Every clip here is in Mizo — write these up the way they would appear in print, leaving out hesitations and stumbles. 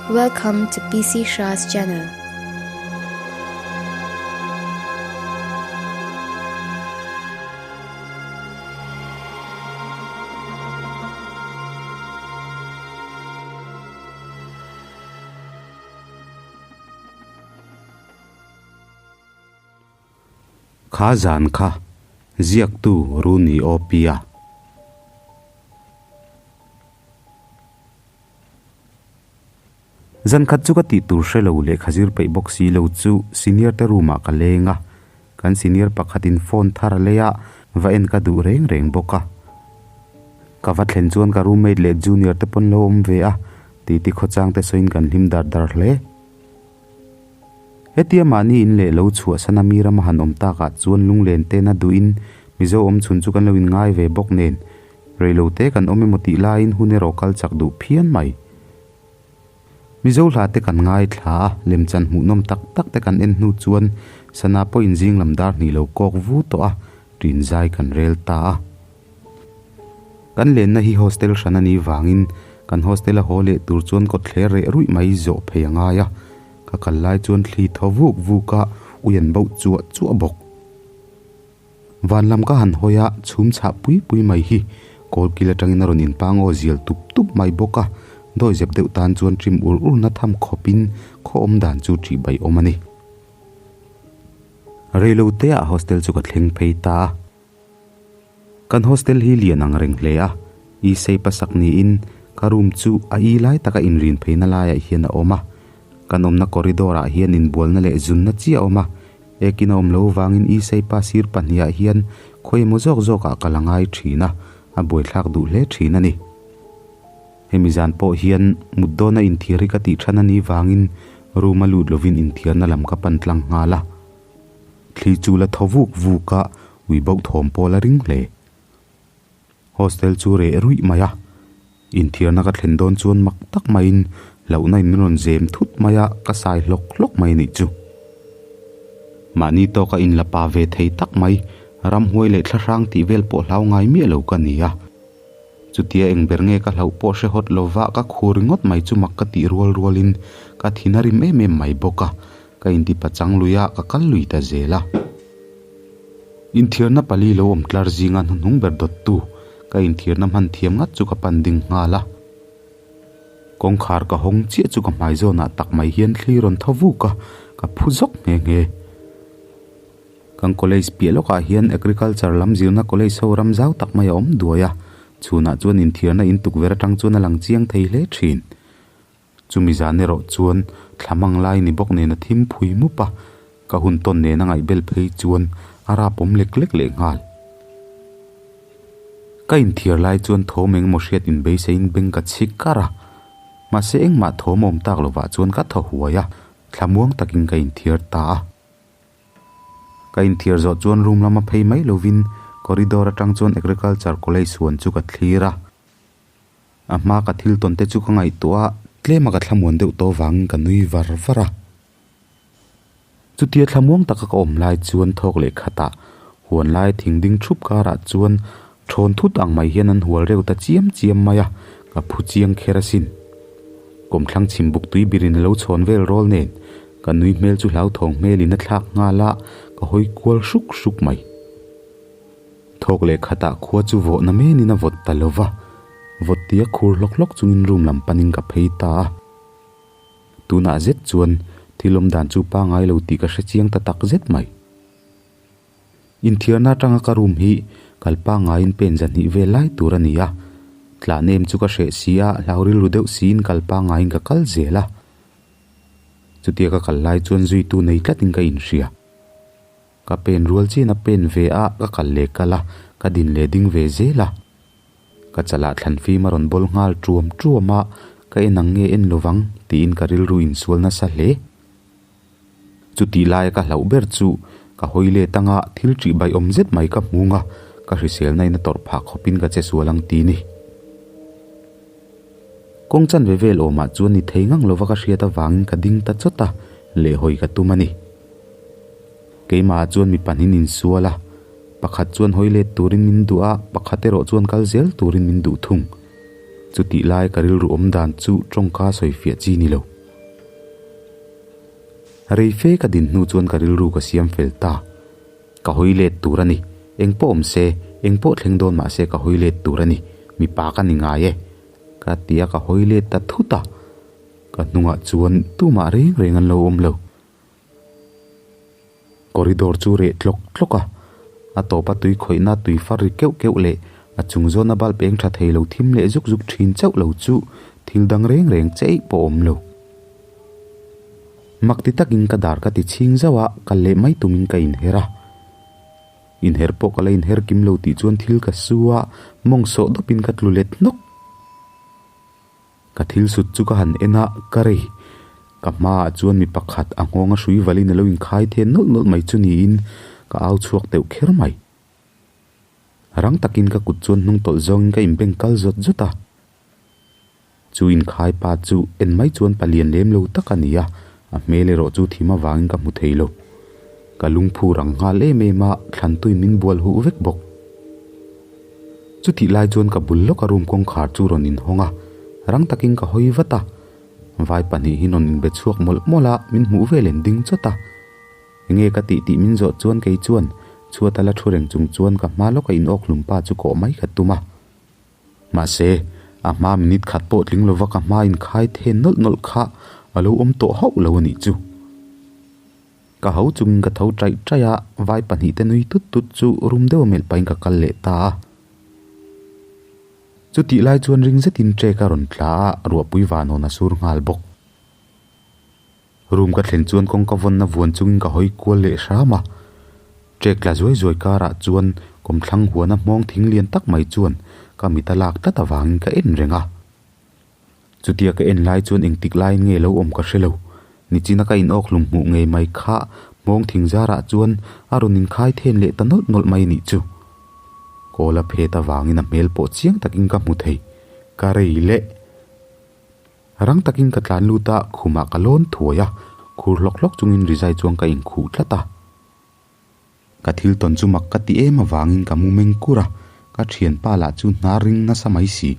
Welcome to PC Shah's channel. Kha zan kha ziaktu Rooney Opia. Zan khat chu ka tih tur hre lo leh khazir peih bawk si lo chu senior te room ah ka leng a, kan senior pakhatin phone thar a lei a, va en ka duh reng reng bawk a. Ka va thlen chuan ka roommate leh junior te pawn lo awm ve a, titi khawchang te sawiin kan hlim dar dar hle. Hetia mahni in leh lo chhuahsan a mi rama han awm takah chuan lunglen te na duhin Mizo awm chhun chu kan lo inngai ve bawk nen, reilo te kan awm emaw tih laiin hun erawh kal chak duh phian mai. Mizo hla te kan ngaithla a, lemchan hmuhnawm tak tak te kan en hnu chuan sana pawhin zing lam dar hnih lo kawk vu tawh a, ṭin zai kan rel ta a. Kan lenna hi hostel hran a nih vangin kan hostel a haw leh tur chuan kawtthler reh ruih mai zawh phei a ngai a, ka kal lai chuan thli thaw vuk vuk a, ui an bauh chuah chuah bawk. Van lam ka han hawi a, chhum chhah pui pui mai hi kawlkil atangin a rawn inpang aw zial tup tup mai bawk a, dawi zep deuh tan chuan ṭim ur ur na tham khawpin khaw awm dan chu ṭih baih awm a ni. Reilo te ah hostel chu ka thleng phei ta a. Kan hostel hi lian ang reng hle a, i sei pasak niin ka room chu a i lai taka inrin pheina laiah hian a awm a. Kan awmna corridor ah hian inbualna leh zunna chiah a awm a, ekin a awm lo vangin i sei pa sir pahnih ah hian khawi emaw zawk zawk ah ka la ngai thin a, a buaithlak duh hle thin a ni. Hemi zan pawh hian mut dawna inthiar hi ka tih than a nih vangin room a lut lovin inthiarna lam ka pan tlang nghal a. Thli chu la thaw vuk vuk a, ui bauh thawm pawl a ring hle. Hostel chu reh ruih mai a, inthiarna ka thlen dawn chuan mak tak maiin hlauhna in min rawn zem thut mai a, ka sai hlawk hlawk mai a nih chu. Mahni tawka inla pa ve thei tak mai, ramhuai leh thlahrang tih vel pawh hlau ngai miah lo ka ni a. Chutia eng ber nge ka hlauh pawh hre hawt lova ka khur ringawt mai chu mak ka tih rual rualin ka thin a rim em em mai bawk a, ka inti pachang lui a, ka kal lui ta zel a. Inthiarna pali lo awm tlar zinga hnuhnung ber dawttu ka inthiarna hman thiam ngat chu ka pan ding nghal a. Kawngkhar ka hawng chiah chu ka hmai zawnah tak mai hian thli rawn thaw vuk a, ka phu zawk nghe nghe. Kan college piah lawkah hian agriculture lam zirna college ho ram zau tak mai a awm duai a, chhunah chuan inthiarna in tukverh atang chuan a lang chiang thei hle thin. Chumi zan erawh chuan thla hmang lai ni bawk nen a thim phui mup a, ka hun tawn nen a ngaihbel phei chuan a rap awm lek lek leh nghal. Ka inthiar lai chuan thawm engemaw hriat inbeiseiin beng ka chhik kar a, mahse engmah thawm a awm tak lovah chuan ka thaw huai a, thlamuang takin ka inthiar ta a. Ka inthiar zawh chuan room lama phei mai lovin corridor atang chuan agriculture college huan chu ka thlir a. A hma ka thil tawn te chu ka ngaihtuah a, tlema ka thlamuan deuh tawh vangin ka nui var var a. Chutia thlamuang taka ka awm lai chuan thawk leh khatah huan lai thing ding thup karah chuan thawn thut ang mai hian an hual reuh ta chiam chiam mai a, ka phu chiang kher asin. Kawmthlang chhim buk tui birin a lo chhawn vel rawl nen Ka nui hmel chu hlauthawng hmelin a thlak nghal a, ka hawi kual hruk hruk mai. Thawk leh khatah khua chu vawhna menin a vawt ta lo va, vawt tia khur hlawk hlawk chungin room lam panin ka phei ta a. Tunah zet chuan thil awm dan chu pangai lo tih ka hre chiang ta tak zet mai. Inthiarna atanga ka room hi kal pangaiin pen zahnih vel lai tur a ni a, tlan em chu ka hreh si a, hlau rilru deuh siin kal pangaiin ka kal zel a. Chutia ka kal lai chuan zuitu nei tlatin ka inhria. Ka pen rual chian a pen ve a, ka kal leh kal a, ka din leh ding ve zel a. Ka chalah thlan fim a rawn bawl nghal tuam tuam a, ka en ang nge en lovang tiin ka rilru insual nasa hle. Chutih laia ka hlauh ber chu ka hawi let anga thil ṭih baiawm zet mai ka hmung a, ka hriselna in a tawrh phah khawpin ka che sual ang ti ni. Kawng chanve vel awmah chuan ni thei ngang lova ka hriat avangin ka ding ta chawt a, lehhawi ka tum a ni. Keimahah chuan mi pahnih insual a, pakhat chuan hawi let turin min duh a, pakhat erawh chuan kal zel turin min duh thung. Chutih lai ka rilru awm dan chu tawngka sawi fiah chi ni lo. Rei fe ka din hnu chuan ka rilru ka siam fel ta. Ka hawi let tur a ni. Eng pawh awm se, eng pawh thleng dawn mah se ka hawi let tur a ni. Mipa ka ni ngai e. Ka ti a, ka hawi let ta thut a. Ka hnungah chuan tumah reng reng an lo awm lo. Corridor chu reh tlawk tlawk a, a tawpa tui khawihna tui far ri keuh keuh leh a chung zawna bulb eng tha thei lo thim leh zuk zuk thin chauh lo chu thil dang reng reng che eih pawh awm lo. Mak ti takin ka dar ka ti chhing zauh a, kal leh mai tumin ka inher a. Inher pawh ka la inher kim lo tih chuan thil ka su a, mawng sawh dawpin ka tlu let hnawk. Ka thil sut chu ka han en a, ka rei. Ka hmaah chuan mi pakhat a nghawng a hrui valin a lo inkhai then nawlh nawlh mai chu niin ka au chhuak deuh kher mai. Rang takin ka kut chuan hnung tawlh zawngin ka inbeng kal zawt zawt a. Chu inkhai pa chu en mai chuan palian lem lo tak a ni a, a hmel erawh chu thim avangin ka hmu thei lo. Ka lungphu rang nghal em em a, thlantuin min bual huh vek bawk. Chutih lai chuan ka bul lawka room kawngkhar chu rawn inhawng a, rang takin ka hawi vat a. Vai pahnih hi rawn inbe chhuak mawlh mawlh a, min hmuh vel en ding chawt a. Enge ka tih tih min zawh chuan kei chuan chhuat a la thu reng chung chuan ka hma lawka in awk hlum pa chu kawh mai ka tum a. Mahse, a hma minute khat pawh tling lova ka hma inkhai then nawlh nawlh kha a lo awm tawh hauh lo a nih chu. Ka ho chungin ka tho taih taih a, vai pahnih te nui tut tut chu rum deuh a melh pahin ka kal leh ta a. Chutih lai chuan ring zetin trek a rawn tla a, ruahpui vanawn a sur nghal bawk. Room ka thlen chuan kawngka vawnna vuan chungin ka hawi kual leh hram a. Trek tla zuai zuai karah chuan kawmthlang huana hmawng thing lian tak mai chuan ka mit a lak tlat avangin ka en reng a. Chutia ka en lai chuan engtik laiin nge lo awm ka hre lo. Nichina ka inawk hlum hmuh ngei mai kha hmawng thing zarah chuan a rawn inkhai then leh ta nawlh nawlh mai nih chu. Kawl a phet avangin a hmel pawh chiang takin ka hmu thei. Ka rei leh. Rang takin ka tlan lut a, khumah ka lawn thuai a, khur hlawk hlawk chungin rizai chuan ka inkhuh tlat a. Ka thil tawn chu mak ka ti em avangin ka mu meng kur a, ka thianpa lah chu hnar ring nasa mai si.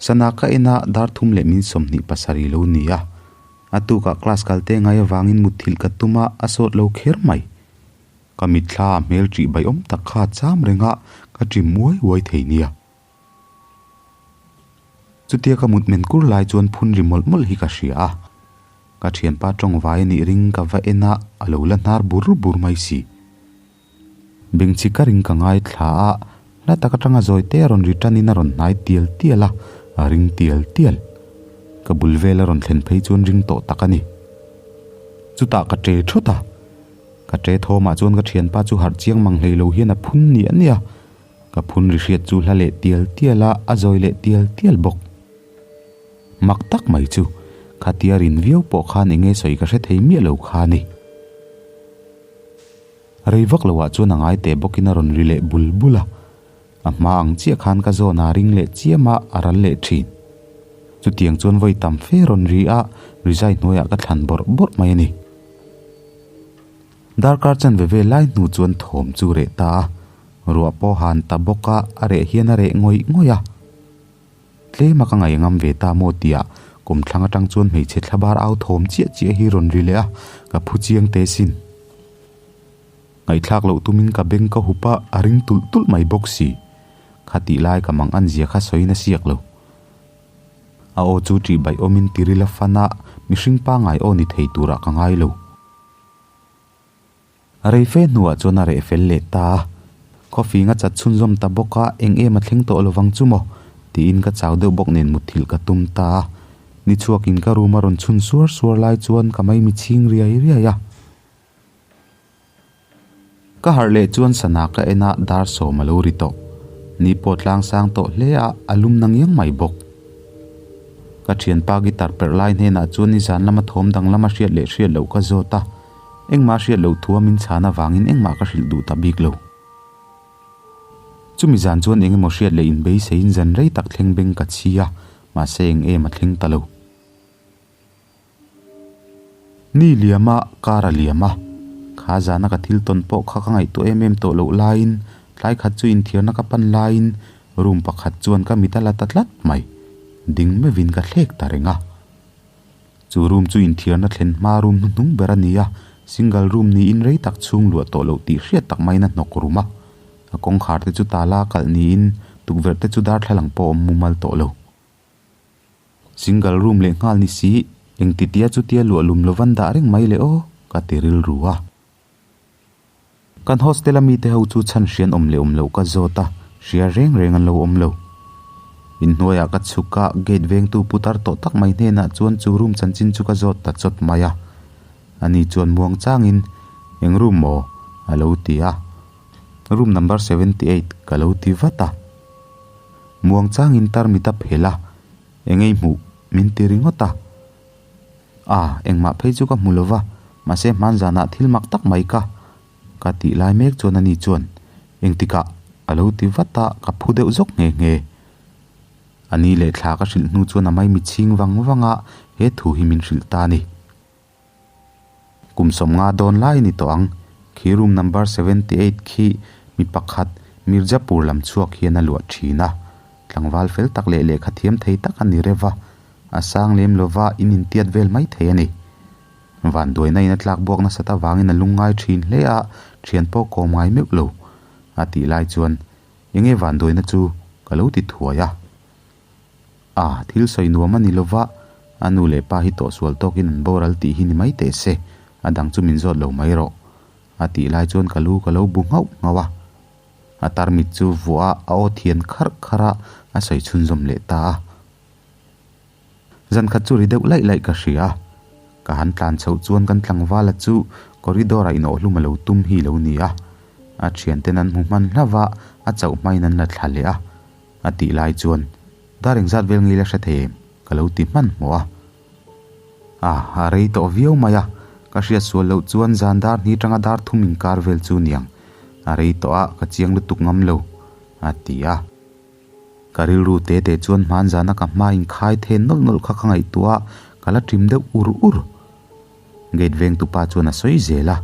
Sana ka en a, dar thum leh min 27 lo ni a. A tukah class kal te ngai avangin mutthilh ka tum a, a sawt lo kher mai. Ka mitthla a hmel ṭih baiawm tak kha a cham reng a, ka ṭim uai uai thei nia. Chutia ka mut men kur lai chuan phun ri mawlh mawlh hi ka hria a. Ka thianpa tawngvai a nih ring ka va en a, a lo la hnar bur bur mai si. Bengchhi ka ring ka ngaithla a, hla tak atanga zawi te a rawn ri tanin a rawn hnai tial tial a, a ring tial tial. Ka bul vel a rawn thlen phei chuan ring tawh tak a ni. Chutah ka ṭe thawt a, ka ṭe thawmah chuan ka thianpa chu harh chiang mang hlei lo hian a phun niah niah a. Ka phun ri hriat chu hla leh tial tial a, a zawi leh tial tial bawk. Mak tak mai chu, khatia rin viau pawh khan enge sawi ka hre thei miah lo kha a ni. Rei vak loah chuan a ngai teh bawkin a rawn ri leh bul bul a, a hma ang chiah khan ka zawn a ring leh chiam a, a ral leh thin. Chutiang chuan vawi tam fe rawn ri a, rizai hnuaiah ka thlan bawrh bawrh mai a ni. Darkar chanve vel lai hnu chuan thawm chu reh ta a, ruah pawh han ta bawk a, a reh hian a reh ngawih ngawih a. Tlema ka ngaih ngam ve ta maw tia kawmthlang atang chuan hmeichhe thlabar au thawm chiah chiah hi rawn ri leh a, ka phu chiang teh sin. Ngaihthlak loh tumin ka beng ka hup a, a ring tulh tulh mai bawk si. Khatih lai ka mang an zia kha sawiin a siak lo. A aw chu ṭih baih awmin tiril a fan a, mihring pangngai aw ni thei turah ka ngai lo. Rei fe hnuah chuan a reh fel leh ta a, coffee nga chat chhunzawm ta bawk a, eng em a thleng tawh lovang chu maw? tiin ka chau deuh bawk nen mutthilh ka tum ta a. Ni chhuakin ka room a rawn chhun suar suar lai chuan ka maimi chhing riai riai a. Ka harh leh chuan sana ka en a, dar sawm a lo ri tawh. Ni pawh tlang sang tawh hle a, a lum na ngiang mai bawk. Ka thianpa guitar perh lai hnenah chuan nizan lama thawm dang lama hriat leh hriat loh ka zawt a, engmah hriat loh thua min chhan avangin engmah ka hrilh duh ta bik lo. Chumi zan chuan eng emaw hriat leh inbeiseiin zan rei tak thleng beng ka chhi a, mahse eng em a thleng ta lo. Ni liam a, kar a liam a. Kha zana ka thil tawn pawh kha ka ngaihtuah em em tawh loh laiin tlai khat chu inthiarna ka pan laiin room pakhat chuan ka mit a la ta tlat mai. Ding meuhin ka thlek ta reng a. Chu room chu inthiarna thlen hma room hnuhnung ber a ni a, single room niin rei tak chhung luah tawh loh tih hriat tak maiin a hnawk rum a. A kawngkhar te chu tala kalh niin tukverh te chu darthlalang pawh a awm mumal tawh lo. Single room leh nghal ni si, engtitia chutia luah lum lovan dah reng mai le aw, ka ti rilru a. Kan hostel a mite ho chu chhan hrian awm leh awm loh ka zawt a, hria reng reng an lo awm lo. Inhnuaiah ka chhuk a, gate vengtu putar tawh tak mai hnenah chuan chu room chanchin chu ka zawt ta chawt mai a. Ani chuan muang changin, Eng room maw? a lo ti a. Room number 78 ka lo ti vat a. Muang changin tarmit a phelh a, Eng ei hmuh? min ti ringawt a. A, engmah phei chu ka hmu lo va, mahse hman zanah thil mak tak mai ka ka tih lai mek chuan ani chuan engtikah a lo ti vat a, ka phu deuh zawk nghe nghe. A ni leh thla ka hrilh hnu chuan a maimi chhing vang vang a, he thu hi min hrilh ta a ni. Kum sawmnga dawn lai a ni tawh ang, khi room number 78 khi mi pakhat Mirzapur lam chhuak hian a luah thin a, tlangval fel tak leh lehkha thiam thei tak a ni reuh va, a sang lem lova in intiat vel mai thei a ni. Vanduaina in a tlak buak nasat avangin a lungngai thin hle a, thian pawh kawm ngai meuh lo a tih lai chuan enge vanduaina chu ka lo ti thuai a. A, thil sawi nuam a ni lova, a nu leh pa hi tawhsual tawkin an boral tih hi ni mai teh se, a dang chu min zawt lo mai rawh. A tih lai chuan ka lu ka lo bu nghauh nghauh a. A tarmit chu vuah a, a aw thian kharh kharh a, a sawi chhunzawm leh ta a. Zan khat chu ri deuh laih laih ka hria a, ka han tlan chhoh chuan kan tlangvala chu corridor ah inawhhlum a lo tum hi lo ni a. A thianten an hmu hman hlauh va, a chauh hmain an la thla leh a. A tih lai chuan, Dar engzat vel ngei la hre thei em? ka lo ti hmanhmawh a. A, a rei tawh viau mai a, ka hriat sual loh chuan zan dar hni tanga dar thum inkar vel chu niang, a rei tawh a, ka chiang lutuk ngam lo, a ti a. Ka rilru te te chuan hman zana ka hma inkhai then nawlh nawlh kha ka ngaihtuah a, ka la ṭim deuh ur ur. Gate vengtupa chuan a sawi zel a.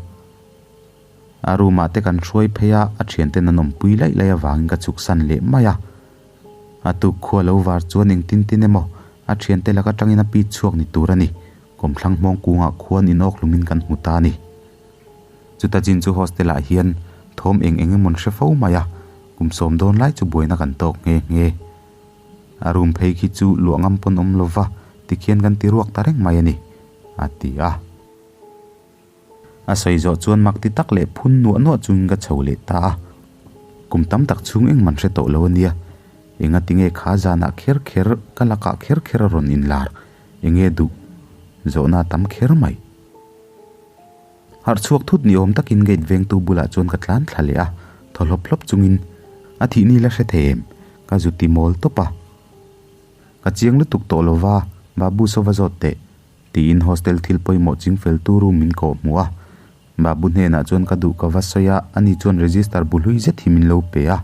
A room ah te kan hruai phei a, a thianten an awmpui laih laih avangin ka chhuk san leh mai a. A tuk khua lo var chuan engtin tin emaw a thiante lak atangin a pit chhuak ni tur a ni. Kawmthlang hmawng kungah khuan inawk hlumin kan hmu ta a ni. Chuta chin chu hostel ah hian thawm eng eng emawn hre fo mai a, kum sawm dawn lai chu buaina kan tawk nghe nghe. A room phei khi chu luah ngam pawn awm lova tikhian kan ti ruak ta reng mai a ni, a ti a. A sawi zawh chuan mak ti tak leh phun nuah nuah chungin ka chho leh ta a. Kum tam tak chhung engman hre tawh lo a nia. Enga tinge kha zanah kher kher ka lakah kher kher a rawn inlar? Enge duh? Zawhna a tam kher mai. Harh chhuak thut ni awm takin gate vengtu bulah chuan ka tlan thla leh a, thaw hlawp hlawp chungin a thih ni la hre thei em? Ka zu ti mawl tawp a. Ka chiang lutuk tawh lova, Babu saw va zawt teh. Tiin hostel thil pawimawh chingfeltu room min kawh hmuh a. Babu hnenah chuan ka duh ka va sawi a, ani chuan register bu hlui zet hi min lo pe a.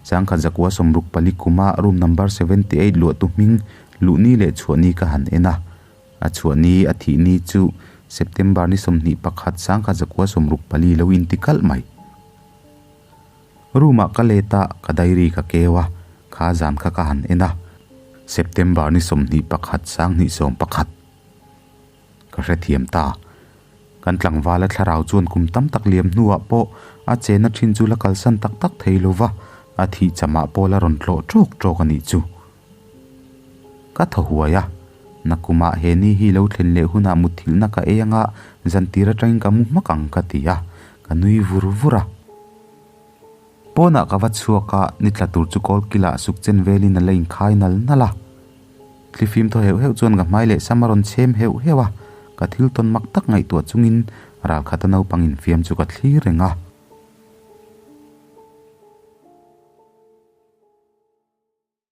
Changkhat zakua sawmruk pali kuma room number 78 luahtu hming luhni leh chhuahni ka han en a. A chhuahni a thihni chu September ni 21 sangkhat zakua 64 lo inti kalh mai. Room ah ka let a, ka diary ka keu a, kha zan kha ka han en a. September ni 21 2011 ka hrethiam ta. Kan tlangvala thlarau chuan kum tam tak liam hnuah pawh a chena thin chu la kalsan tak tak thei lo va, a thih chamah pawh la rawn tlawh tawk tawk a nih chu. Ka thaw huai a, nakumah he ni hi lo thlen leh hunah mutthilhna ka ei anga zantir atangin ka mu hmak ang ka ti a, ka nui vur vur a. Pawnah ka va chhuak a, ni tla tur chu kawl kilah suk chen velin a la inkhai nal nal a. Thlifim thaw heuh heuh chuan ka hmai leh sam a rawn chhem heuh heuh a, ka thil tawn mak tak ngaihtuah chungin ralkhata naupang infiam chu ka thlir reng a.